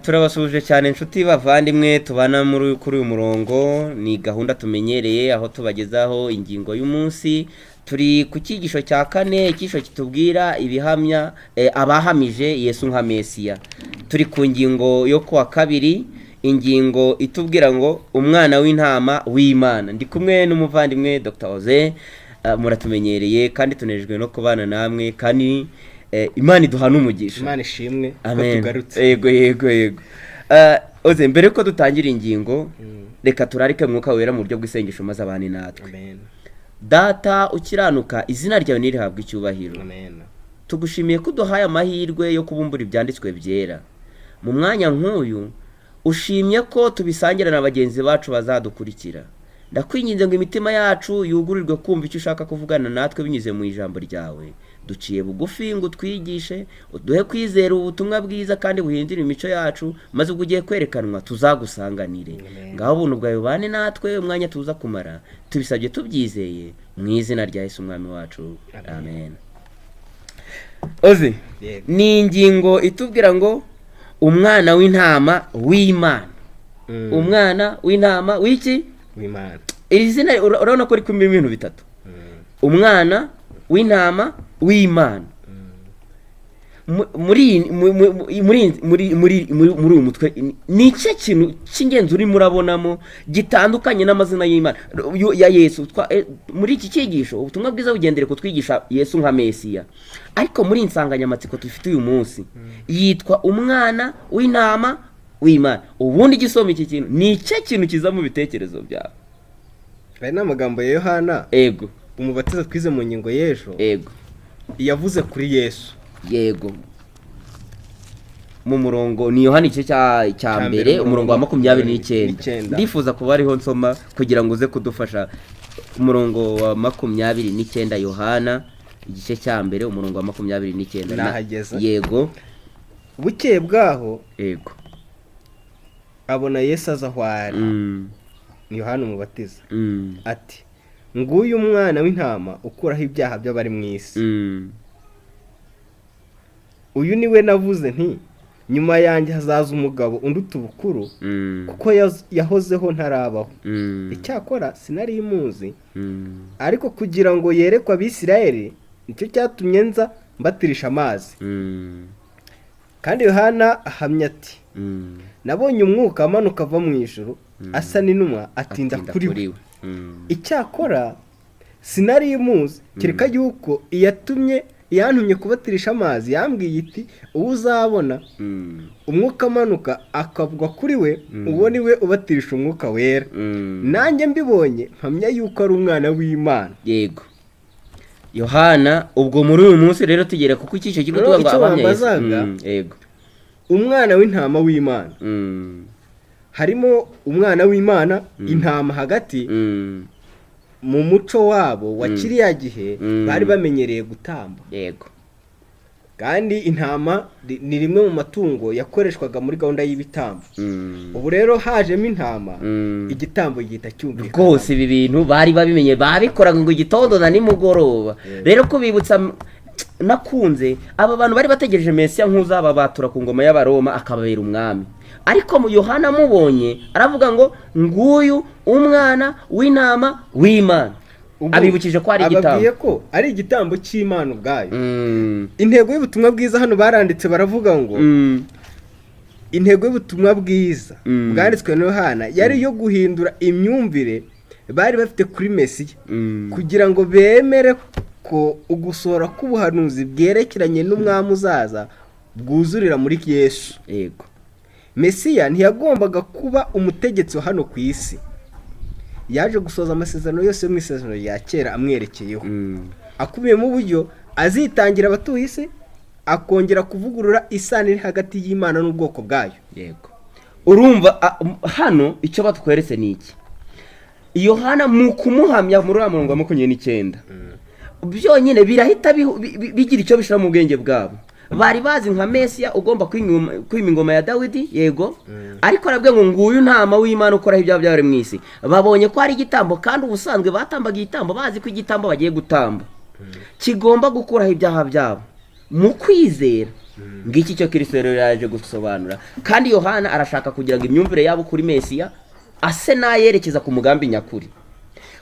Turabasuhuje cyane inshuti bavandimwe tubana muri kuri uyu murongo. Ni gahunda tumenyereye aho tubagezaho ingingo y'umunsi. Turi ku cyigisho cya kane, icyigisho kitubwira ibihamya abahamije Yesu nka Mesiya. Turi ku ngingo yo kuwa kabiri, ingingo itubwira ngo umwana w'intama w'Imana. Ndi kumwe n'umuvandimwe Dr Oze. Muratumenyereye kandi tunejejwe no kubana namwe, kandi Imana iduha n'umugisha. Imana ishimwe ko Amen. tugarutse. Yego. Oze, mbere yuko dutangira ingingo, reka turarike Mwuka Wera mu buryo bw'isengesho maze abane natwe. Amen. Data ukiranuka, izina ryawe nirihabwe icyubahiro. Amen. Tugushimiye ko uduhaye amahirwe yo kubumbura ibyanditswe byera mu mwanya nk'uyu. Ushimye ko tubisangira na bagenzi bacu bazadukurikira. Ndakwinginze ngo imitima yacu yugurirwe kumva icyo ushaka kuvugana natwe binyuze mu ijambo ryawe. Duciye bugufi ngo utwigishe, uduhe kwizera ubutumwa bwiza kandi buhindure imico yacu, maze ubwo ugiye kwerekanwa tuzagusanganire. Amen. Ngaho ubuntu bwawe bubane natwe umwanya tuza kumara. Tubisabye tubyizeye mu izina rya Yesu Umwami wacu, amen. Ozi, Yego. ni ingingo itubwira ngo umwana w'intama w'Imana. Umwana w'intama w'iki? W'Imana. Iri zina urabona ko rikubiyemo ibintu bitatu: umwana w'intama w'Imana. Muri mu- mu- muri muri muri muri muri uyu mutwe, ni ikihe kintu cy'ingenzi urimo urabonamo gitandukanye n'amazina y'Imana ya Yesu? Muri iki cyigisho, ubutumwa bwiza bugendere kutwigisha Yesu nka Mesiya, ariko muri iyi nsanganyamatsiko dufite uyu munsi yitwa umwana w'intama w'Imana. Ubundi igisoma iki kintu, ni ikihe kintu kiza mu bitekerezo byawe? Aya ni amagambo ya Yohana umubatiza twize mu ngingo y'ejo, yavuze kuri Yesu. Yego, mu murongo ni Yohani igice cya Cya mbere, mbere, umurongo wa 29. 29. Ndifuza kuba ariho nsoma kugira ngo uze kudufasha. Umurongo wa 29, Yohana igice cya mbere, umurongo wa 29. Nahageze. Yego. Bukeye bwaho abona Yesu aza aho ari, ni Yohana umubatiza, ati: "Nguyu umwana w'intama ukuraho ibyaha by'abari mu isi. Uyu ni we navuze nti: 'Nyuma yanjye hazaza umugabo unduta ubukuru, kuko yahozeho ntarabaho.' Icyakora sinari muzi, ariko kugira ngo yerekwe Abisirayeli nicyo cyatumye nza mbatirisha amazi." Kandi Yohana ahamya ati: "Nabonye umwuka amanuka ava mu ijuru asa n'inuma, atinda kuri we. We. Icyakora sinari muzi, kereka yuko iyatumye yantumye kubatirisha amazi yambwiye iti: 'Uwo uzabona umwuka amanuka akagwa kuri we, uwo ni we ubatirisha Umwuka Wera.' Nanjye mbibonye mpamya yuko ari umwana w'Imana." Yego, Yohana. Ubwo muri uyu munsi rero tugere kuko icyo kigo Rero tuvuga ngo icyo abahamya Yesu. wambazaga, Yego. umwana w'intama w'Imana, harimo umwana w'Imana, intama hagati. Mu muco wabo wa kiriya gihe, bari bamenyereye gutamba, kandi intama ni rimwe mu matungo yakoreshwaga muri gahunda y'ibitambo. Ubu rero hajemo intama, igitambo gihita cyumvikana. Rwose ibi bintu bari babimenye, babikoraga ngo igitondo na nimugoroba. Rero kubibutsa nakunze aba bantu bari bategereje Mesiya nk'uzababatura ku ngoma y'Abaroma akababera umwami, ariko mu Yohana amubonye aravuga ngo: "Nguyu umwana w'intama w'Imana." Ubu Abibukije ko ari igitambo. ababwiye ko ari igitambo cy'Imana ubwayo. Intego y'ubutumwa bwiza, hano baranditse baravuga ngo intego y'ubutumwa bwiza bwanditswe na Yohana yari iyo guhindura imyumvire bari bafite kuri Mesiya, kugira ngo bemere ko ugusohora k'ubuhanuzi bwerekeranye n'umwami uzaza bwuzurira muri Yesu. Mesiya ntiyagombaga kuba umutegetsi wa hano ku isi. Yaje gusoza amasezerano yose yo mu isezerano rya kera amwerekeyeho, akubiyemo uburyo azitangira abatuye isi, akongera kuvugurura isano iri hagati y'Imana n'ubwoko bwayo. Yego, urumva hano icyo batweretse ni iki? Yohana mu kumuhamya muri uriya murongo wa 29 byonyine birahita bigira icyo bishyira mu bwenge bwabo. Bari bazi nka Mesiya ugomba kwima ingoma ya Dawidi, yego, ariko arabwira ngo: "Nguyu ntama w'Imana ukoraho ibyaha by'abari mu isi." Babonye ko hari igitambo, kandi ubusanzwe batambaga igitambo bazi ko igitambo bagiye gutamba kigomba gukuraho ibyaha byabo mu kwizera. Ngiki cyo Kirisito rero yaje gusobanura, kandi Yohana arashaka kugira ngo imyumvire yabo kuri Mesiya ase n'ayerekeza ku mugambi nyakuri,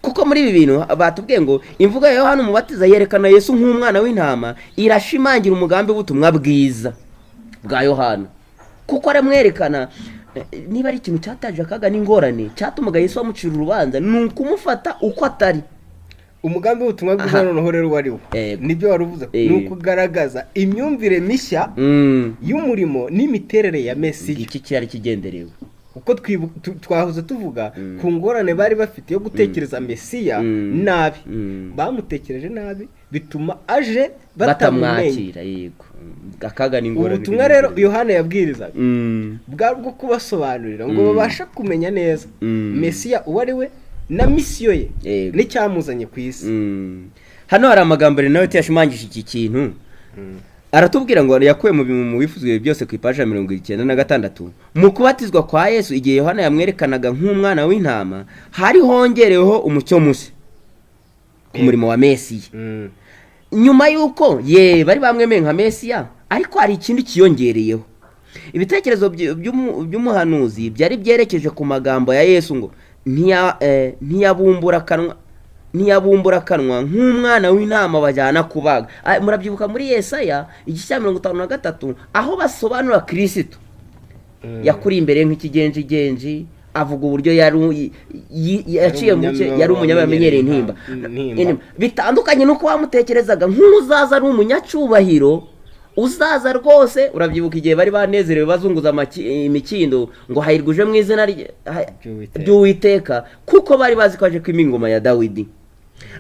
kuko muri ibi bintu batubwiye ngo imvugo ya Yohana Umubatiza yerekana Yesu nk'umwana w'intama irashimangira umugambi w'ubutumwa bwiza bwa Yohana, kuko aramwerekana. Niba ari ikintu cyataje akaga n'ingorane cyatumaga Yesu bamucira urubanza, ni ukumufata uko atari. Umugambi w'ubutumwa bwiza noneho rero wari wo, nibyo wari uvuze, ni ukugaragaza imyumvire mishya y'umurimo n'imiterere ya Mesiya. Iki cyari kigenderewe. Kuko twahoze tuvuga ku ngorane bari bafite yo gutekereza Mesiya nabi. Bamutekereje nabi bituma aje batamwakira. Yego, akaga n'ingorane. Ubutumwa rero Yohana yabwirizaga bwari bwo kubasobanurira ngo babashe kumenya neza Mesiya uwo ari we na misiyo ye n'icyamuzanye ku isi. Hano hari amagambo rero nawe tuyashimangije iki kintu, aratubwira ngo yakuwe mu wifuzwe byose ku ipaji ya 96. Mu kubatizwa kwa Yesu, igihe Yohana yamwerekanaga nk'umwana w'intama, hari hongereweho umucyo mushya ku murimo wa Mesiya. Nyuma y'uko ye bari bamwemeye nka Mesiya, ariko hari ikindi kiyongereyeho. Ibitekerezo by'umuhanuzi byari byerekeje ku magambo ya Yesu ngo ntiyabumbura akanwa nk'umwana w'intama bajyana kubaga. Murabyibuka muri Yesaya igice cya 53, aho basobanura Kirisito yakuriye imbere nk'ikigenjigenji, avuga uburyo yari yaciye muke, yari umunyabamenyereye intimba. Bitandukanye n'uko bamutekerezaga nk'uzaza ari umunyacyubahiro uzaza rwose. Urabyibuka igihe bari banezerewe bazunguza imikindo ngo hahirwa uje mu izina ry'Uwiteka, kuko bari bazi ko aje kwima ingoma ya Dawidi.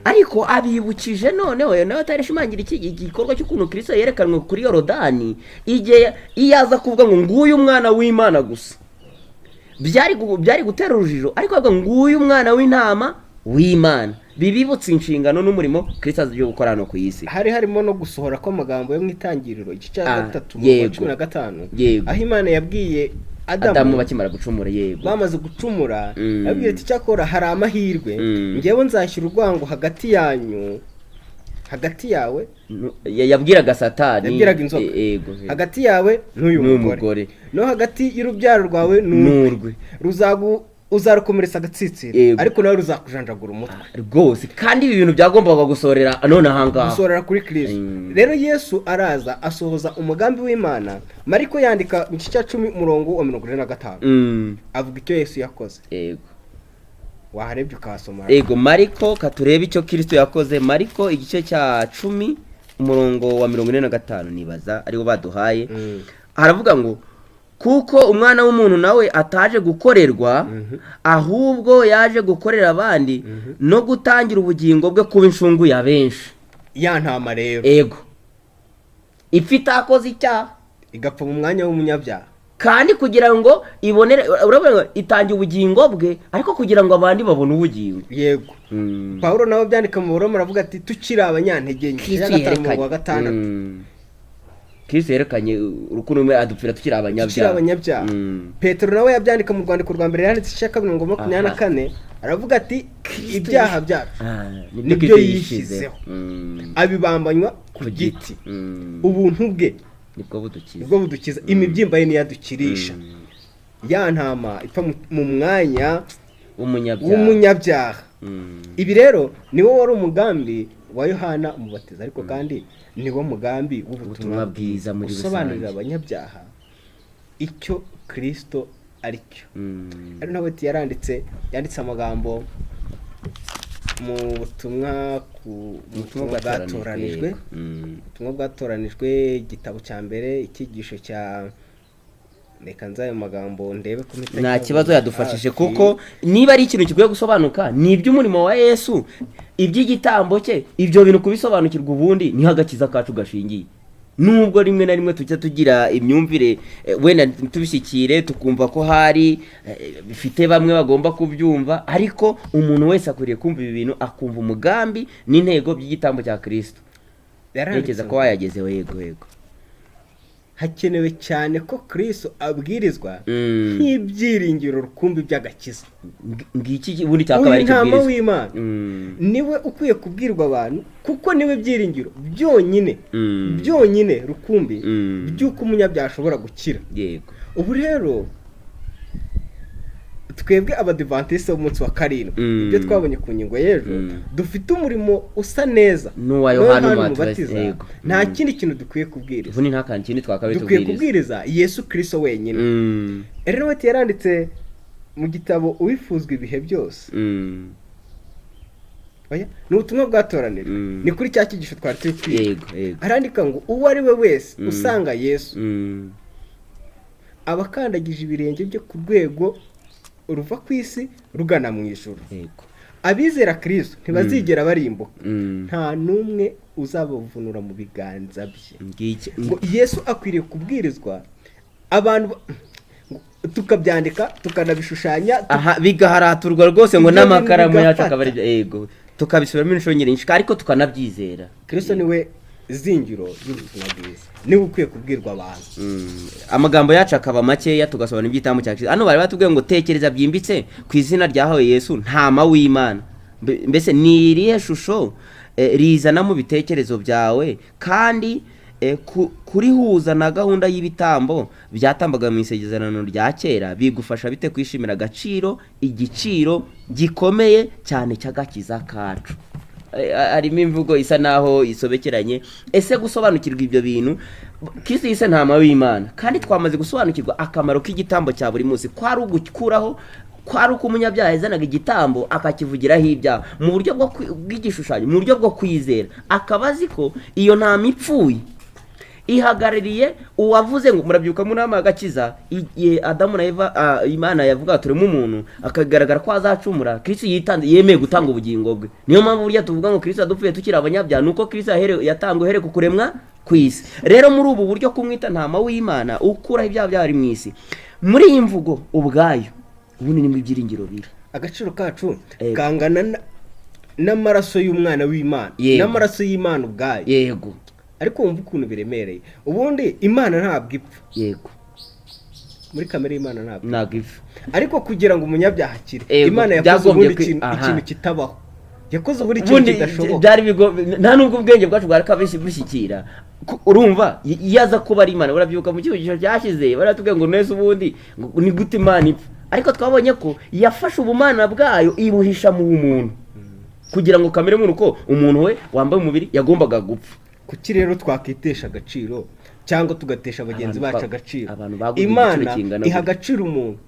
Ariko abibukije noneho nawe atarashimangira iki igikorwa cy'ukuntu Kristo yerekanwe kuri Yorodani. Igihe iyo aza kuvuga ngo nguyu umwana w'Imana gusa, byari gutera urujijo, ariko avuga nguyu umwana w'intama w'Imana, bibibutsa inshingano n'umurimo Kristo aje gukora hano ku isi. Hari harimo no gusohora kw'amagambo yo mu Itangiriro igice cya 3 umurongo 15, aho Imana yabwiye Adamu bakimara gucumura. Yego, bamaze gucumura, yabwiye ati cyakora hari amahirwe, ngewe nzashyira urwango hagati yanyu, hagati yawe. Yabwiraga Satani, yabwiraga inzoka, hagati yawe n'uyu mugore, no hagati y'urubyaro rwawe n'urwe, uzarukomeretsa agatsitsiro, ariko nawe ruzakujanjagura umutwe rwose. Kandi ibi bintu byagombaga gusorera none ahangaha, gusorera kuri Kristo. Rero Yesu araza asohoza umugambi w'Imana. Mariko yandika mu gice cya 10 umurongo wa 45, avuga icyo Yesu yakoze. Yego, waharebye ukahasoma. Yego, Mariko katurebe icyo Kristo yakoze. Mariko igice cya 10 umurongo wa 45, nibaza ariwo baduhaye. Haravuga ngo kuko umwana w'umuntu nawe ataje gukorerwa, ahubwo yaje gukorera abandi no gutangira ubugingo bwe kuba inshungu ya benshi. Ya ntama rero, ego, ipfa itakoze icyaha igapfa mu mwanya w'umunyabyaha, kandi kugira ngo ibonere, urabona itangira ubugingo bwe, ariko kugira ngo abandi babone ubugingo. Yego, Pawulo nawe byandika mu Baroma aravuga ati tukiri abanyantege nke, 5:6. Kristo yerekanye urukundo rumwe adupfira tukiri abanyabyaha. Petero nawe yabyandika mu rwandiko rwa mbere yanditse igice cya 2:24, aravuga ati ibyaha byacu nibyo yishyizeho, abibambanywa ku giti, ubuntu bwe nibwo budukiza, imibyimba ye niyadukirisha. Ya ntama ipfa mu mwanya w'umunyabyaha. Ibi rero niwo wari umugambi wa Yohana Umubatiza, ariko kandi niwo mugambi w'ubutumwa bwiza muri rusange, usobanurira abanyabyaha icyo Kristo ari cyo. Ari nawe yaranditse, yanditse amagambo mu butumwa ku butumwa bwatoranijwe, ubutumwa bwatoranijwe, igitabo cya mbere, icyigisho cya, reka nzayo magambo ndebe ko nta kibazo yadufashije, kuko niba ari ikintu gikwiye gusobanuka ni iby'umurimo wa Yesu, iby'igitambo cye, ibyo bintu kubisobanukirwa ubundi niho agakiza kacu gashingiye. Nubwo rimwe na rimwe tujya tugira imyumvire wenda tubishyikire tukumva ko hari bifite bamwe bagomba kubyumva, ariko umuntu wese akwiriye kumva ibi bintu, akumva umugambi n'intego by'igitambo cya Kristo. Ntekereza ko wayagezeho. Yego yego. Hakenewe cyane ko Kristo abwirizwa nk'ibyiringiro rukumbi by'agakiza. Ngiki ubundi cyakabaye Uyu ntama kibwirizwa. w'Imana niwe ukwiye kubwirwa abantu, kuko niwe byiringiro byonyine, byonyine rukumbi by'uko umunyabyaha ashobora gukira. Ubu rero twebwe Abadivantisite b'umunsi wa karindwi, ibyo twabonye ku ngingo y'ejo, dufite umurimo usa neza n'uwa Yohana n'uwa Umubatiza. Umubatiza. Nta kindi kintu dukwiye kubwiriza. Ubundi nta kantu kindi twakabaye Dukwiye tubwiriza. kubwiriza Yesu Kirisito wenyine. Ellen White yaranditse mu gitabo Uwifuzwa Ibihe Byose. Oya, ni Ubutumwa Bwatoranijwe. Ni kuri cya cyigisho twari turi kwiga. yego yego Arandika ngo uwo ari we wese usanga Yesu aba akandagije ibirenge bye ku rwego ruva ku isi rugana mu ijuru. Abizera Kirisito ntibazigera barimbuka. Nta n'umwe uzabavunura mu biganza bye. Ngiki. Ngo Yesu akwiriye kubwirizwa abantu ngo tukabyandika, tukanabishushanya, Aha bigaharaturwa rwose ngo Ibyo bintu n'amakaramu yacu bigafata. akaba ari byo, yego, tukabisubiramo inshuro nyinshi ariko tukanabyizera. Kristo niwe zingiro ry'ubutumwa bwiza, niwe ukwiye kubwirwa abantu. Amagambo yacu akaba makeya, tugasobanura iby'igitambo cya Kristo. Hano bari batubwiye ngo tekereza byimbitse ku izina ryahawe Yesu, ntama w'Imana. Mbese ni irihe shusho rizana mu bitekerezo byawe, kandi kurihuza na gahunda y'ibitambo byatambaga mu Isezerano rya Kera bigufasha bite kwishimira agaciro, igiciro gikomeye cyane cy'agakiza kacu? Harimo imvugo isa naho isobekeranye. Ese gusobanukirwa ibyo bintu Kristo yise ntama w'Imana, kandi twamaze gusobanukirwa akamaro k'igitambo cya buri munsi, kwari ugukuraho, kwari uko umunyabyaha yazanaga igitambo akakivugiraho ibyaha mu buryo bw'igishushanyo, mu buryo bwo kwizera, akaba azi ko iyo ntama ipfuye ihagarariye uwavuze ngo, murabyibuka mu nama y'agakiza, igihe Adamu na Eva, Imana yavuga turemo umuntu akagaragara ko azacumura, Kristo yitanze, yemeye gutanga ubugingo bwe. Niyo mpamvu burya tuvuga ngo Kristo yadupfuye tukiri abanyabyaha, nuko Kristo yatanzwe uhereye ku kuremwa ku isi. Rero muri ubu buryo kumwita ntama w'Imana ukuraho ibyaha byari mu isi, muri iyi mvugo ubwayo ubundi nimwe ibyiringiro biri. Agaciro kacu kangana n'amaraso y'umwana w'Imana, n'amaraso y'Imana ubwayo. Ariko wumva ukuntu biremereye. Ubundi Imana ntabwo ipfa. Muri kamere y'Imana ntabwo Ntabwo ipfa. Ariko kugira ngo umunyabyaha akire, Imana yakoze byagombye ubundi ikintu kitabaho, yakoze ubundi ikintu Ubundi kidashoboka. byari bigo, nta nubwo ubwenge bwacu bwari bushyikira. Urumva iyo aza kuba ari Imana, urabyibuka mu cyigisho cyashize baratubwiye ngo neza ubundi ngo ni gute Imana ipfa? Ariko twabonye ko yafashe ubumana bwayo ibuhisha mu bumuntu kugira ngo kamere muntu, ko umuntu we wambaye umubiri yagombaga gupfa. Kuki rero twakitesha agaciro cyangwa tugatesha bagenzi Abantu bacu agaciro? Abantu baguze igiciro Imana kingana iha gutya. agaciro umuntu.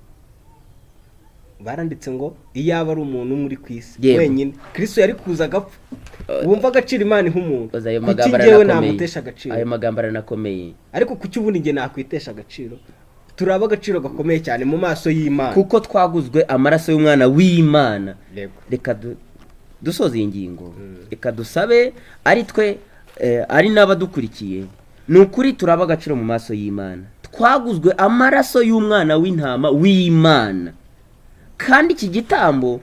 Baranditse ngo iyo aba ari umuntu umwe uri ku isi wenyine, Kristo yari kuza agapfa. Wumva agaciro Imana iha umuntu, Oza, ayo kuki magambo njyewe aranakomeye. namutesha agaciro? Ayo magambo aranakomeye. Ariko kuki ubundi njye nakwitesha agaciro? Turaba agaciro gakomeye cyane mu maso y'Imana, kuko twaguzwe amaraso y'umwana w'Imana. Reka dusoza iyi ngingo, reka dusabe ari twe, ari n'abadukurikiye. Ni ukuri turaba agaciro mu maso y'Imana, twaguzwe amaraso y'umwana w'intama w'Imana. Kandi iki gitambo,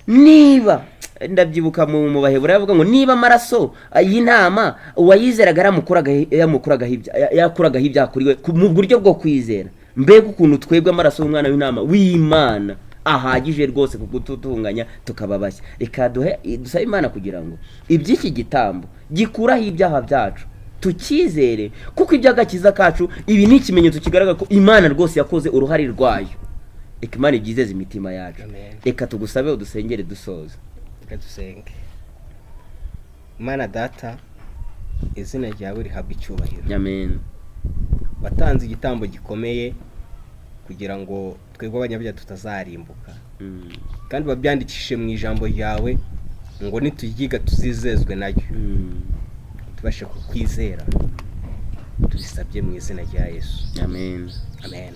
niba ndabyibuka mu Baheburayo bavuga ngo niba amaraso y'intama uwayizeraga yakuragaho ibyaha kuri we mu buryo bwo kwizera, mbega ukuntu twebwe amaraso y'umwana w'intama w'Imana ahagije rwose kugututunganya tukaba bashya. Reka duhe dusabe Imana kugira ngo iby'iki gitambo gikuraho ibyaha byacu tukizere, kuko iby'agakiza kacu ibi ni ikimenyetso kigaragara ko Imana rwose yakoze uruhare rwayo. Reka Imana ibyizeze imitima yacu. Amen. Reka tugusabe udusengere dusoza. Reka dusenge. Mana Data, izina ryawe rihabwa icyubahiro. Amen. Watanze igitambo gikomeye kugira ngo twebwe abanyabyaha tutazarimbuka, kandi wabyandikishije mu ijambo ryawe ngo nituryiga tuzizezwe nayo, tubashe kukwizera. Tubisabye mu izina rya Yesu. Amen. Amen.